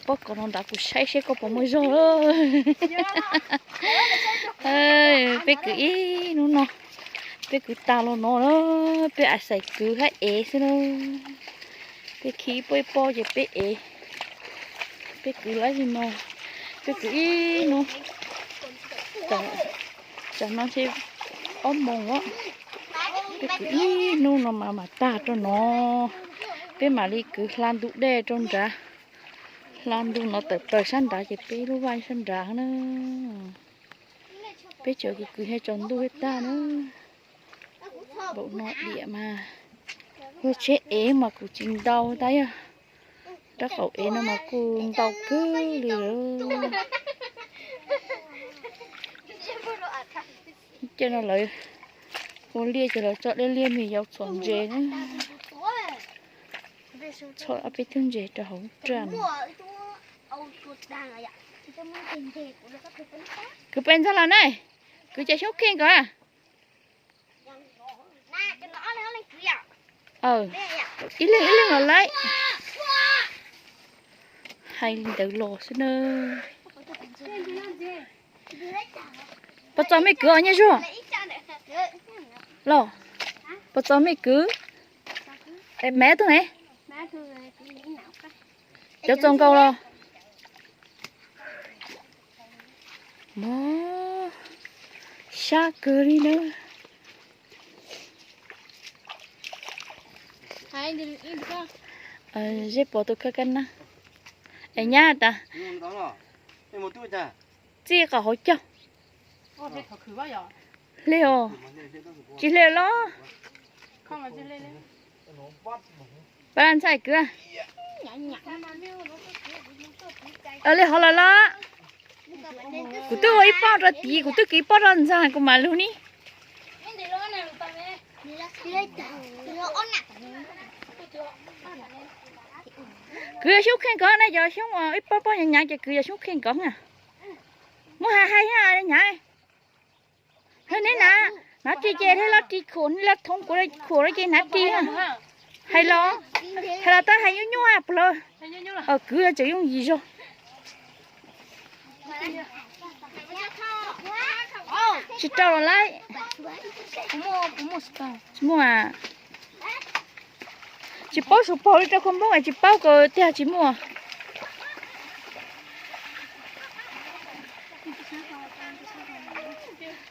Pob kos no ntawd kuv saib seb koj puas muaj zog. Peb kwv ib hnub no, peb kwv tas los no, peb xav kwv hab ev xwb na. Peb khi ib pob ib pob ces peb ev, peb kwv lawm no, peb kwv ib hnub, tam no ntshe ob moos os. Peb kwv ib hnub no mas mam tag rau no, peb mam li kwv hla ntu dej rau nrad. Hla ntu no tawm plaws sab nrad ces peb lub vaj sab nrad na. Peb tseem kwv kwv thiaj tsaus ntuj thiaj tag na. Npaum no diam mas, yog tsheb ev mas kuv tsis ntau tab yog rab qaum ev no mas kuj ntau kawg li lawm. Ces no lawv ua liaj ces lawv tso dej liaj me yau txhuam ntses na. Txhob ob peb tug ntses rau hauv raj no. Kwv pes ntxag los na, kwv cov xyoob kheej ko. Ib leeg ib leeg los lawm. Hais li ntawd los xwb na. Puas txaus mej kwv os Nyiaj Zuag? Los, puas txaus mej kwv? Maiv tug ne? Cov txaus nkaus los? Mob, sab kawg li na. Zeb pov tus khawb kab nab. Es nyab tas, txij qhov hauv caug. Hle os, tsis hle los. Pab ntxhais kwv, li hov los los. Kuv twb ua ib pob rau tid, kuv twb kwv ib pob rau ntxag kuv mam lug ni. Kwv yog xyoob kheej kov na, yog xyoob ib pob pob nyav nyav ces kwv yog xyoob kheej kov na. Muab hais hais nyav. Hab neb na, hnav ris ces hab los ris khuam, hab los thoob kuv khuam ces hnav ris. Hais los, hais los tab hais nyuaj nyuaj puas lawm. Kwv tseem yooj yim zog. Tsis rau los lawm. Tsis muaj. Tsis paub suav paug li rau khua npoob es tsis paub kom tiag tsis muaj.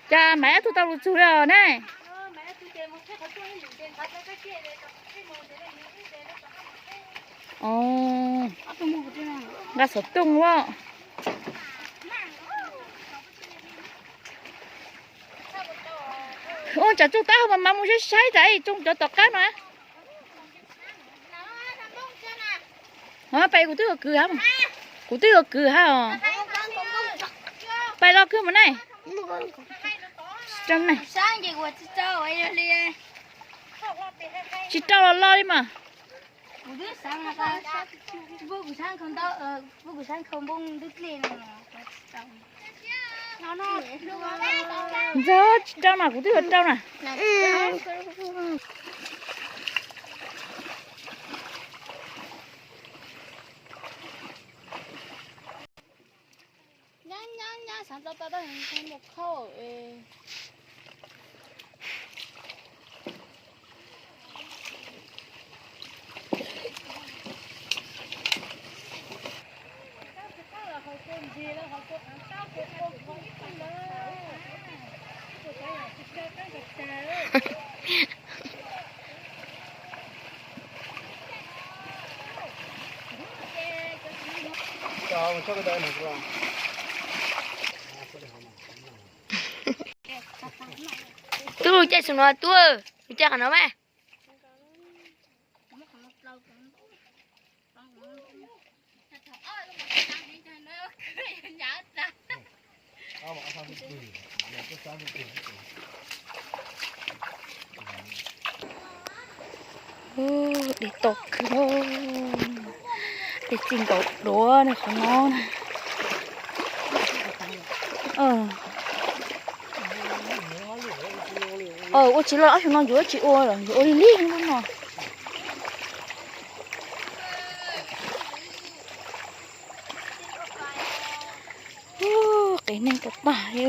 Cas Maiv ob tug tau lug txug li os ne? Nqa xov tooj ua. Ua tsam tsooj tab hau mas mas mus saib saib tas tsooj cov tom qab no. Pais kuv twb yuav kwv hab, kuv twb yuav kwv hab os. Pais los kwv mus ne. Tsis rau los los li mas. Ntxawg tsis rau na, kuv twb yuav rau na. Nyab nyab nyab, xav tau tau tab mus khauj. Tub lug caij xwm nuav tub, lug caij qhov nuav mas. Dej tau kawg, dej txij nkaus duav qhov no na. Ua tsis los ob xyoo no yuav tsis ua los yuav ua lig lig no. Tes neeg tag tag li.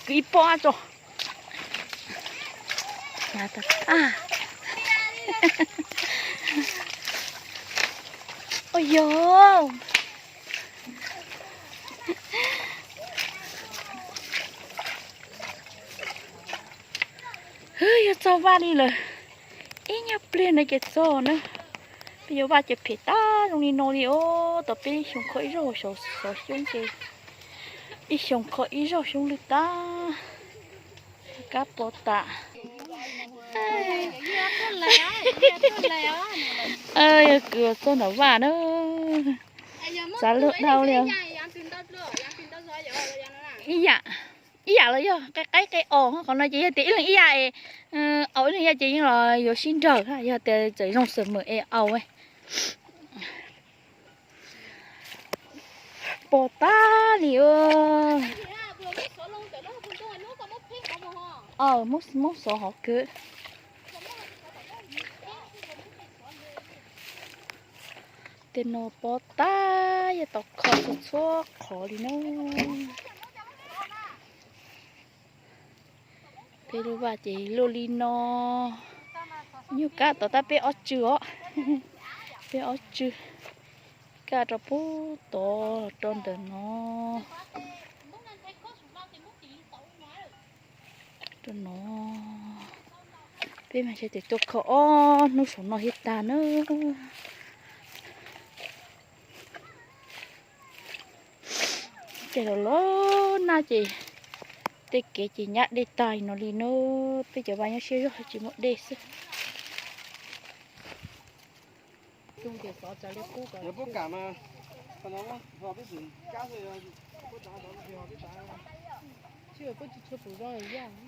Kwv ib pob tso. Ua yog, yog txog vaj li lawm, ib nyuag pliag no ces txog na. Peb yuav vaj ces phem tag zoo li no li os. Tom peb xyoo kho ib zaug xyov xyoob ces, ib xyoo kho ib zaug xyoob lwj tag. Kab pov tas. Yog kwv txog nram vaj na, txav luag dhau li. Ib yam, ib yam los yog qe qaib qe os, qhov no ces yog tias ib leeg ib yam es, au ib leeg ib yam ces yeej los yuav sib nrawm, yog tias txawm zoo xwm mem es au. Pov tag li. Muab xov hov kawg. Tej no pov tag, yog tau kho txhua txhua qhov li na. Peb lub vaj ces luaj li no. Nyuag kab tom tab peb ob tswv os. Peb ob tswv. Kab rau pub tod rau ntawm no. Rau no. Peb mas sawv daws tuaj kho ob hnub saum no thiaj tag na. Ces los los nag ces tej kev ces nyab dej tag no li na. Peb cov vaj nyob siab zog tsis muaj dej xwb.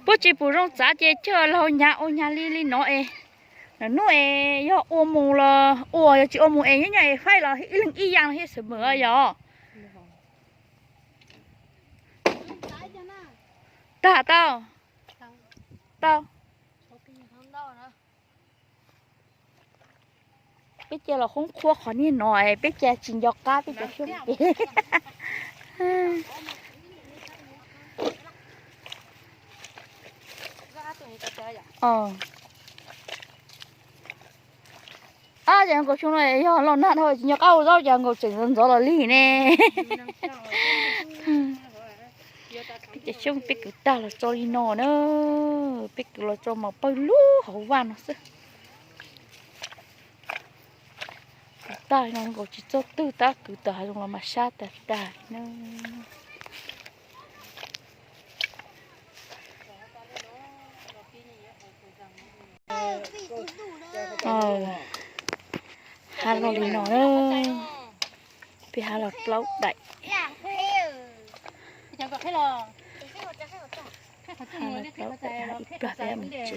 Puab tsis pum zoo txav ces chaw laug hnyav ua hnyav li li no es, hnub es yog ua mus los ua, yog tsis ua mus es nyob nyob es faib los ib leeg ib yam thiab xwb mas yog. Tag tau, tau. Peb cia los qhuab qhuab qhov niag no, peb cia tsis nco qab peb cov xyoob ces. Ab, ces nkaus xyoo no yog los nag dhau tsis nco qab ua zaub ces nkaus tseem ntxov ntxov los lig ne. Ces xyoob peb kwv tag los tso li no na, peb kwv los tso mas pawg lug hauv vaj no xwb. Kwv tag no nkaus tsis txog twg tab kwv tawm hav zoov los mas sab tag tag na. Hab los li no na, peb hab los plaub daim. Hab los plaub daim, hab ib plag peb mus tsev.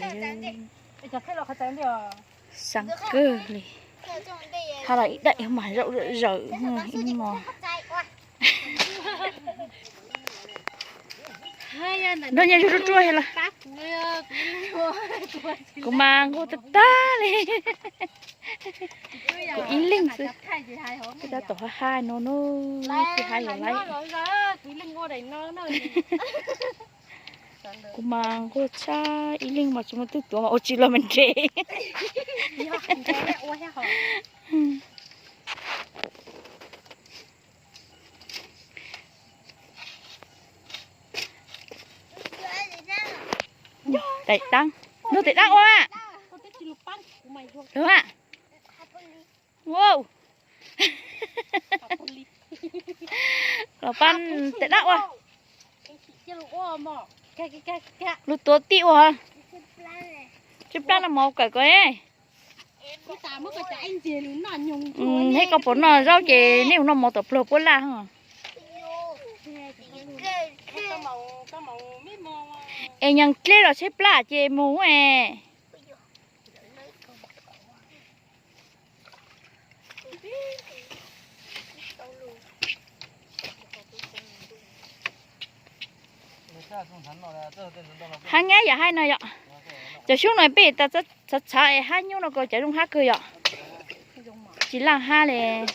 Xav kawg li. Hab los ib daim mas zaum zawm zawm ib no. Nrog nyias zug ruaj ruaj los. Kuv mas nquag tag tag li. Kuv ib leeg xwb. Peb tab tom hab hab no na, peb hab yog laib. Kuv mas nquag tshaj, ib leeg mas tsis muaj twg tuav mas ua tsis los mas nres. Tais dab, nrog tais dab ua. Wow. Los pab tais dab ua. Lug tuav tib ua. Tsib plab no mov kawm ko. Neb koj puas noj zaub ces neb mus noj mov tom plog puab laj. Es nyees dleb los tshaib plab ces mus es. Hab nyab yam hab no yom. Cov xyoob no peb tas txhav txhav es hab nyoob no ko cov zoo hab kawg yom. Tsis laj hab le.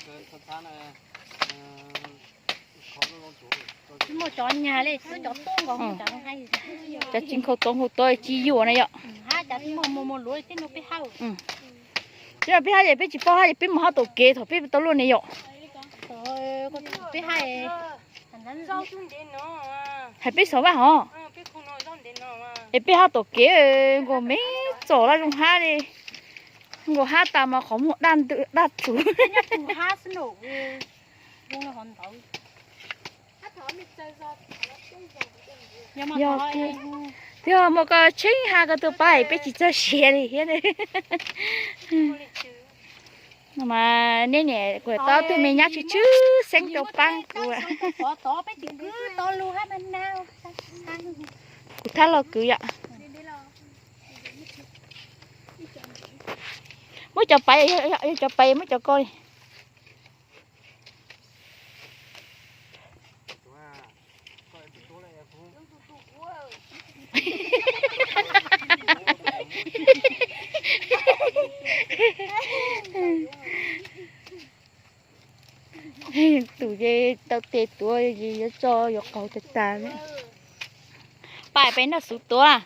Cov tsis nkhaus tod nkhaus tod tsis yuam na yom. Tsis yog peb hab ces peb tsis paub hab ces peb mus hab tom kev thaum peb tau luaj ne yom. Hais peb xov vaj hov. Es peb hab tom kev nkaus me txom laj zoo hab li. Nkaus hab tas mas qhov muag daj ntws daj txuv. Yog, yog muaj koj tsheeb hab koj tuaj pab peb tsis txog siav li thiab. No mas neb niam kuv tau ob tug me nyab tshwj tshwj xeeb rau paab kuv. Kuv thab los kwv yom. Muab cov paiv, yog cov paiv muab cov ko li. Tus ces tau tes tuav ces yuav tso yuav qaug tag tag. Pais peb noj xuv tuav.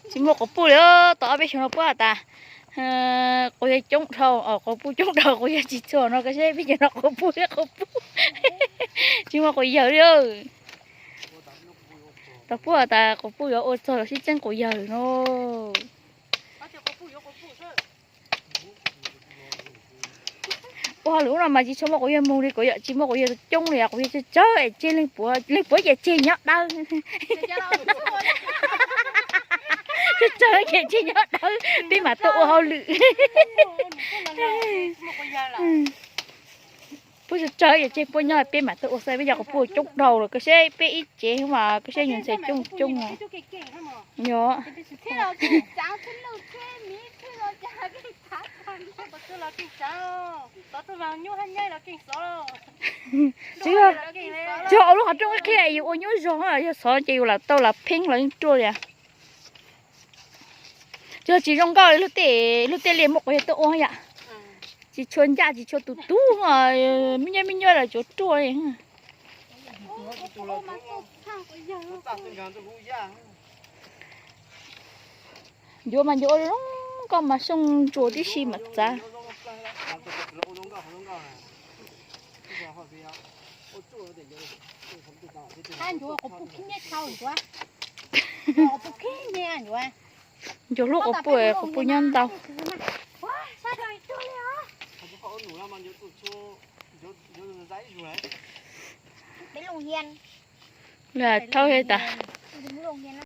Tsis muaj quas puj li, tau ob peb xyoos no puab has tas quas yawg coob dhau, quas puj coob dhau, quas yawg tsis txhuam no koj saib peb cov no quas puj thiab quas puj. Tsis muaj quas yawg li. Tau puab has tas quas puj yuav ua txog sib txeeb quas yawg no. Ua hauj lwm ub no mas tsis tshua muaj quas yawg moog li, quas yawg tsis muaj quas yawg coob li, quas yawg tsawg tsawg es tseg leej puav, leej puav ces tseg nyob dawb. Tsawg tsawg ces tseg nyob dawb, peb mam tuaj ua hauj lwm. Puab tsawg tsawg ces tseg puab nyob, peb mam tuaj ua xwb, peb cov quas puj coob dhau lawm, koj saib peb ib tsev mas koj saib nyuag ntxhais coob coob os. Yog. Tsis yog, tsis yog ua lub qhov rooj qhib qhia yus ua nyuaj zog, yog xov ces yus lam tau lam pheeb los yeej ruaj li. Tsis yog tsis zoo nkauj li, lub tej, lub tej liaj muab quas yawg tuaj ua yom. Tsis tshua ncaj, tsis tshua tus tub, me nyuaj me nyuaj los tsuav ruaj li. Ncuav mas ncuav ua zoo nkauj mas xyoo ntsuas tib si mam txav. Ncuav hlub quas puj, quas puj nyob ntau. Lawv thauj tas.